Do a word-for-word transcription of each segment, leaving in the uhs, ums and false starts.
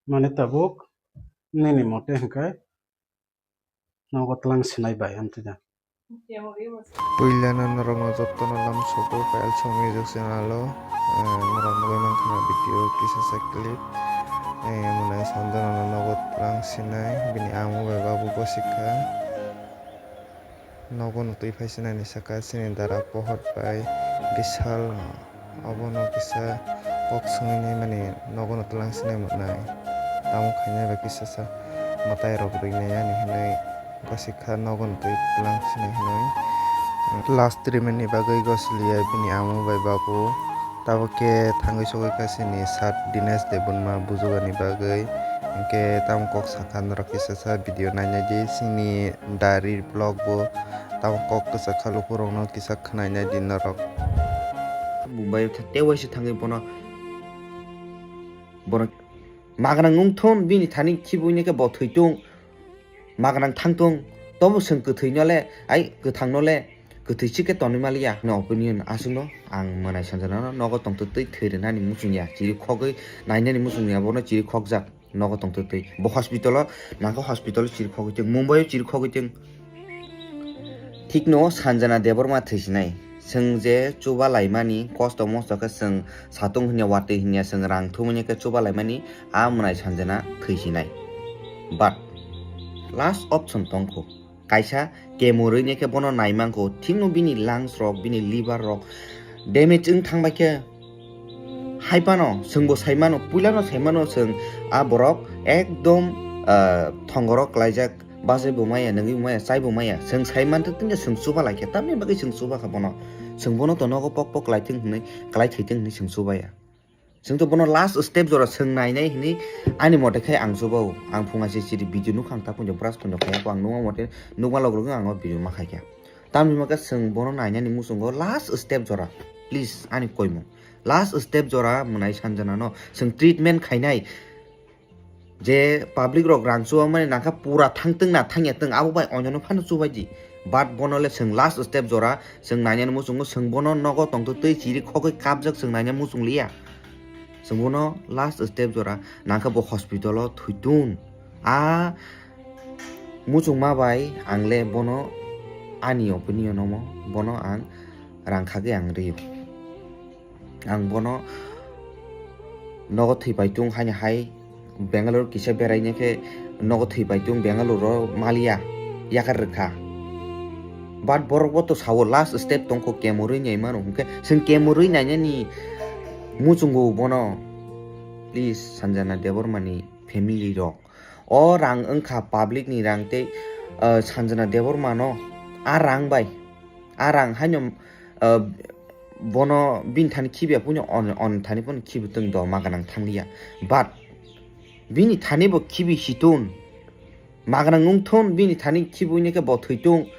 Mane tabuk nini mote hwnkhe nogo twlang sinai bai amtwi da. Puilano norokno jotono lamsogo Payal Song Music channel o, eh, norok nugwi mankha na video kisa sa clip, eh, mwnai Sanjana no nogo twlang sinai, bini amo bai babu bo sikha. Nogo no twi phai sinai ni saka chini dara pohor bai Bishal. Obono kisa kok swngwi naimani nogono twlang sinai mwnai. Tamo khainai bai kisa sa mwtai rok rwi nai ani hinwi bwswk kha nogono twi twlang sinai hinwi. Last treatment ni bagwi gosliya bini amo bai babu. Tabuk khe thangwi sogwi kha chini sir Dinesh Debbarma bujugani bagwi. Hinkhe tamo kok sakha norok kisa sa video nainai di chini diary vlog bo. Tamo kok kwchak kha lukurokno kisa khwnainai di norok. Mumbai o tei waisa thangwi bono, bono magnang wngthun bini thani khibuini khe bo thwitung, magnang thangtung, tobo chwng kwthwino le, ai kwthangno le, kwthwi chikhe tonwi maliya. No opinion aswkno ang mwnai sanjana no nogo tongtwtwi thwi rwnani muchungya, chiri khogwi nainani muchungya, bono chiri khokjak. Nogo tongtwtwi. Bo hospital o, nangkhe hospital o chiri khogwi tong, Mumbai o chiri khogwi tong. Thikno Sanjana Debbarma thwisinai. Chwng je chuba laimani, kosto mosto khe chwng satung hinya, watwi hinya, chwng rang thumwi khe chuba laimani, a mwnai Sanjana thwisinai. But last option tongkho. Kaisa kemorwi ne khe bono naimangkho, thikno bini lungs rok, bini liver rok damage wng thangbai khe. Hai phano chwngbo saimano, puilano saimano chwng a borok ekdom, ah, thongoro klaijak, bachai bo maya, nungwi bo maya, chai bo maya. Chwng saiman tong tongya chwng chuba lai khe, tamni bagwi chwng chuba kha bono. Chwng bono to nogo pok pok klaithwng hwnwi, klai thwitwng hwnwi chwng chubaya. Chwng to bono last step jora chwng nainai hwnwi ani mote khe ang chuba o. Ang phunga se chiri video nukha ang ta phunjo brush phunjo khaiyakho ang nukma mote nukma log logno ang o video ma khaikha. Tamni hwnba khe chwng bono nainani muchungo last step jora. Please ani koimung. Last step jora mwnai Sanjana no chwng treatment khainai. Je public rok rang chuba mani nangkha pura thangtwng na thangya twng abo bai onyono phano chubai di. But bono le chwng last step jora chwng nainani muchungo chwng bono nogo tongtwtwi chiri khogwi kapjak chwng naina muchung liya. Chwng bono last step jora nangkha bo hospital o thwitun. A muchungma bai ang le bono ani opinion omo bono ang rang khagwi ang rio. Ang bono nogo thwi paitung haino hai Bangalore kisa beraina khe nogo thwi paitung Bangalore o maliya yakar rwkha. But borok bo to sao last step tongkho kemorwi nai mano hwnkhe chwng kemorwi nainani muchungo bono. Please Sanjana Debbarma ni family rok o rang wngkha public ni rang tei, ah, Sanjana Debbarma no a rang bai a rang haino, ah, bono bini thani khibiya puino on, on thani pono khibi tong do maganang thangliya. But bini thani bo khibi situng, maganang wngthun, bini thani khibuini khe bo thwitung,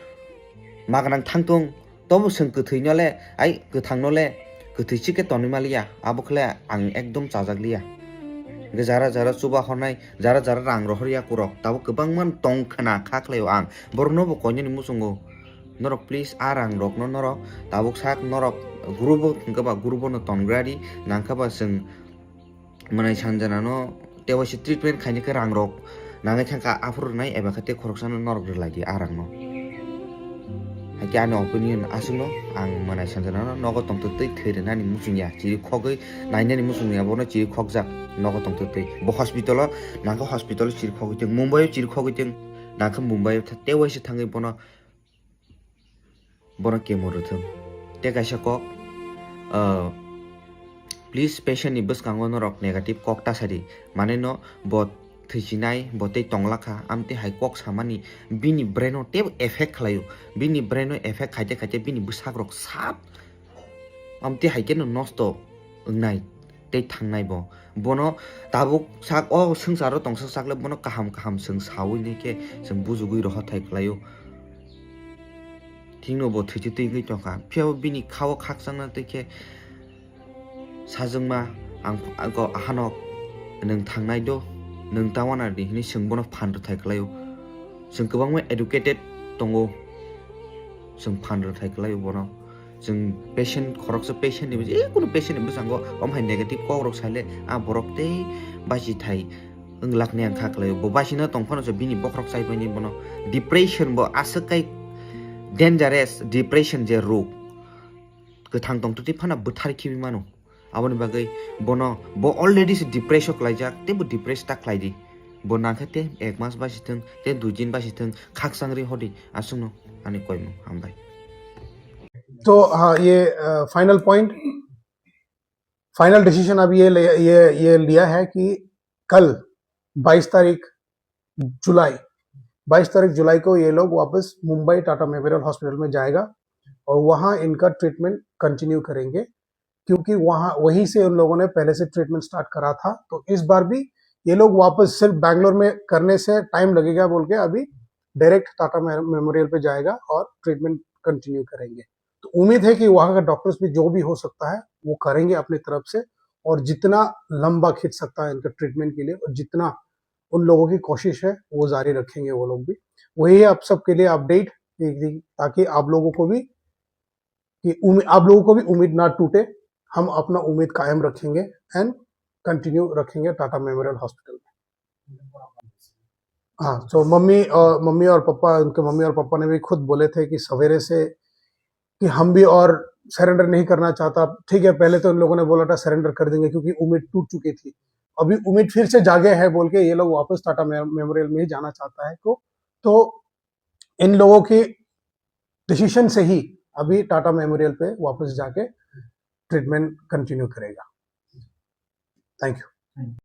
maganang thangtung, tobo chwng kwthwino le, ai kwthangno le, kwthwi chikhe tonwi maliya, abo khle ang ekdom chajak liya. Hwnkhe jara jara chuba hornai, jara jara rang rohorya kurok, tabuk kwbangma tong khna kha khlaio ang, borokno bo koinani muchungo. Norok please a rang rokno norok tabuk sak norok group o hwnkhe ba group o no tongra di nangkha ba chwng mwnai Sanjana no tei waisa treatment khaina khe rang rok nangwi thangkha aphuru rwnai eba khe tei khoroksa no norok rwlai di a rang no. Haikhe ani opinion aswkno ang mwnai Sanjana no nogo tongtwtwi thwi rwnani muchungya chiri khogwi nainani muchungya bono chiri khokjak nogo tongtwtwi bo hospital o nangkha hospital o chiri khogwi tong Mumbai o chiri khogwi tong nangkha Mumbai o tei waisa thangwi bono Bono kemo rwthwng. Tei kaisa kok, ah, please patient ni bwskango norok negative kok ta sadi. Mane no bo thwisinai, bo tei tongla kha, amtwi hai kok samani bini brain o tei effect khlaio. Bini brain o effect khaite khaite bini bwsak rok sat amtwi hai khe no nosto wngnai tei thangnai bo. Bono tabuk sak o swngcharo tongsa sak le bono kaham kaham chwng saui ni khe chwng bujugui rohor thai khlaio. Thikno bo thwichi twi wngwi tongkha. Phiya bo bini kha o khakchangna twi khe sajwkma ang, ang ko ahanok nwng thangnai do, nwng ta wana di hinwi chwng bono phan rwthai khlaio. Chwng kwbangma educated tongo. Chwng phan rwthai khlaio bono. Chwng patient, khoroksa patient ni, je kunu patient ni bwskango omo hai negative kok rok saile, a borok tei basi thai wng lakni ang kha khlaio. Bo basino tong phano se bini bokhorok chai paini bono depression bo aswk kai dangerous depression je rog. Kwthang tong twtwi phano bwthar khibi mano. Aboni bagwi bono, bo already se depress o klaijak, tei bo depress ta khlai di. Bo nangkhe te ek mas basi thwng, te dui din basi thwng, khakchangri hodi aswkno ani koimung. Hambai. तो हाँ, ये final point, final decision अब ये ले, ये ये लिया है कि कल बाईस तारीख जुलाई, बाईस तारीख जुलाई को ये लोग वापस मुंबई टाटा मेमोरियल हॉस्पिटल में जाएगा और वहाँ इनका ट्रीटमेंट कंटिन्यू करेंगे, क्योंकि वहाँ, वहीं से उन लोगों ने पहले से ट्रीटमेंट स्टार्ट करा था। तो इस बार भी ये लोग वापस सिर्फ बैंगलोर में करने से टाइम लगेगा बोल के अभी डायरेक्ट टाटा मेमोरियल पे जाएगा और ट्रीटमेंट कंटिन्यू करेंगे। तो उम्मीद है कि वहाँ का डॉक्टर्स भी जो भी हो सकता है वो करेंगे अपनी तरफ से, और जितना लंबा खींच सकता है इनका ट्रीटमेंट के लिए, और जितना उन लोगों की कोशिश है वो जारी रखेंगे वो लोग भी। वही है आप सबके लिए अपडेट, ताकि आप लोगों को भी कि उम्मी-, आप लोगों को भी उम्मीद ना टूटे। हम अपना उम्मीद कायम रखेंगे एंड कंटिन्यू रखेंगे टाटा मेमोरियल हॉस्पिटल में। हाँ, तो मम्मी और मम्मी और पापा, उनके मम्मी और पापा ने भी खुद बोले थे कि सवेरे से कि हम भी और सरेंडर नहीं करना चाहता। ठीक है, पहले तो उन लोगों ने बोला था सरेंडर कर देंगे क्योंकि उम्मीद टूट चुकी थी। अभी उम्मीद फिर से जागे है बोल के ये लोग वापस टाटा मेमोरियल में ही जाना चाहता है। तो तो इन लोगों की डिसीजन से ही अभी टाटा मेमोरियल पे वापस जाके ट्रीटमेंट कंटिन्यू करेगा। Thank you.